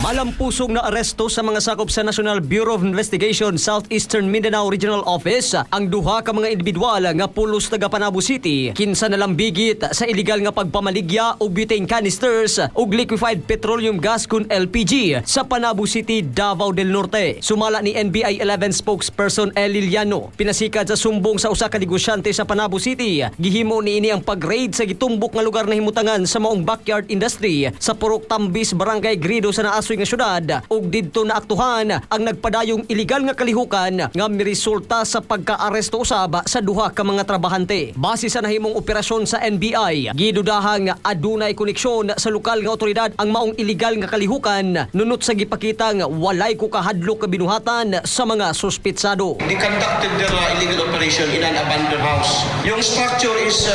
Malampusong naaresto sa mga sakop sa National Bureau of Investigation Southeastern Mindanao Regional Office ang duha ka mga individual nga pulos taga Panabo City kinsa nalambigit sa illegal nga pagpamaligya og butane canisters ug liquefied petroleum gas kun LPG sa Panabo City, Davao del Norte. Sumala ni NBI 11 spokesperson Eli Llano, pinasikad sa sumbong sa usa ka negosyante sa Panabo City, gihimo niini ang pag-raid sa gitumbok nga lugar na himutangan sa maong backyard industry sa Purok Tambis, Barangay Grido sa naasoy nga syudad ug didto naaktuhan ang nagpadayong illegal nga kalihukan nga miresulta sa pagkaaresto usab sa duha ka mga trabahante. Base sa nahimong operasyon sa NBI, gidudahang adunay koneksyon sa lokal nga otoridad ang maong illegal nga kalihukan nunot sa gipakitang walay ko kahadlok ka binuhatan sa mga suspitsado. They conducted their illegal operation in an abandoned house. Yung structure is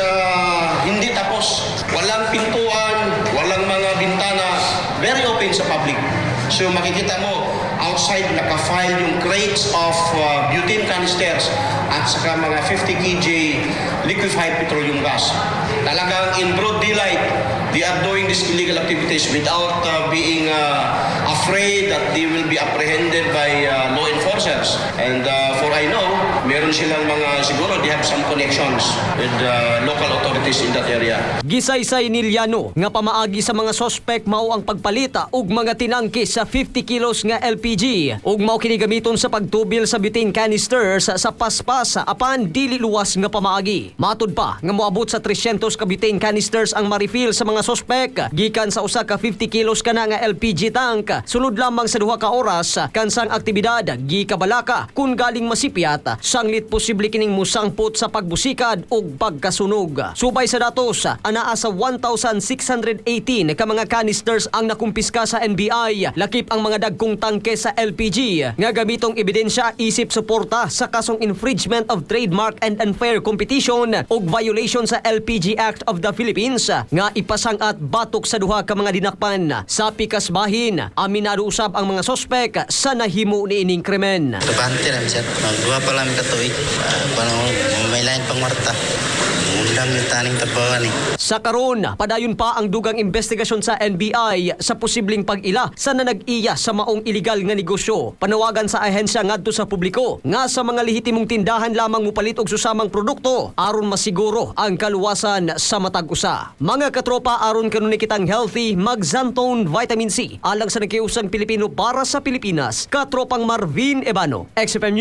hindi tapos. Walang pintuan, walang mga bintana, very open sa public. So makikita mo, outside naka-file yung crates of butane canisters at saka mga 50 kg liquefied petroleum gas. Talagang in broad daylight, they are doing these illegal activities without being afraid that they will be apprehended by law enforcers. And for I know, meron silang mga, siguro they have some connections with local authorities in that area. Gisaysay ni Llano nga pamaagi sa mga sospek mao ang pagpalita og mga tinangke sa 50 kilos nga LPG ug mao kini gamiton sa pagtubil sa butane canisters sa paspas apan dili luwas nga pamaagi. Matud pa nga moabot sa 300 ka butane canisters ang ma-refill sa mga sospek gikan sa usa ka 50 kilos kana nga LPG tank sulod lamang sa 2 ka oras kansang aktibidad gikabalaka kung galing masipyat sanglit posible kining musangpot sa pagbusikad ug pagkasunog. Subay sa datos, anaa sa 1,618 ka mga canisters ang nakumpiska sa NBI, lakip ang mga dagkong tangke sa LPG nga gamitong ebidensya isip suporta sa kasong infringement of trademark and unfair competition ug violation sa LPG Act of the Philippines nga ipasang-at batok sa duha ka mga dinakpan. Sa pikas bahin, aminado usab ang mga sospek sa nahimo niining krimen. Trabahante namin, sir. Magduha pa lang ka tuig. Panahon, may lain pang marta. Undang yung taning trabaho ni. Sa karon, padayon pa ang dugang investigasyon sa NBI sa posibleng pag-ila sa nanag-iya sa maong illegal nga negosyo. Panawagan sa ahensya ngadto sa publiko nga sa mga lehitimong tindahan lamang mupalit og susamang produkto aron masiguro ang kaluwasan sa matag usa. Mga katropa, aron kanunay kitang healthy, mag-Xanthone Vitamin C. Alang sa nagkiusang Pilipino para sa Pilipinas, katropang Marvin Ebano, XFM News.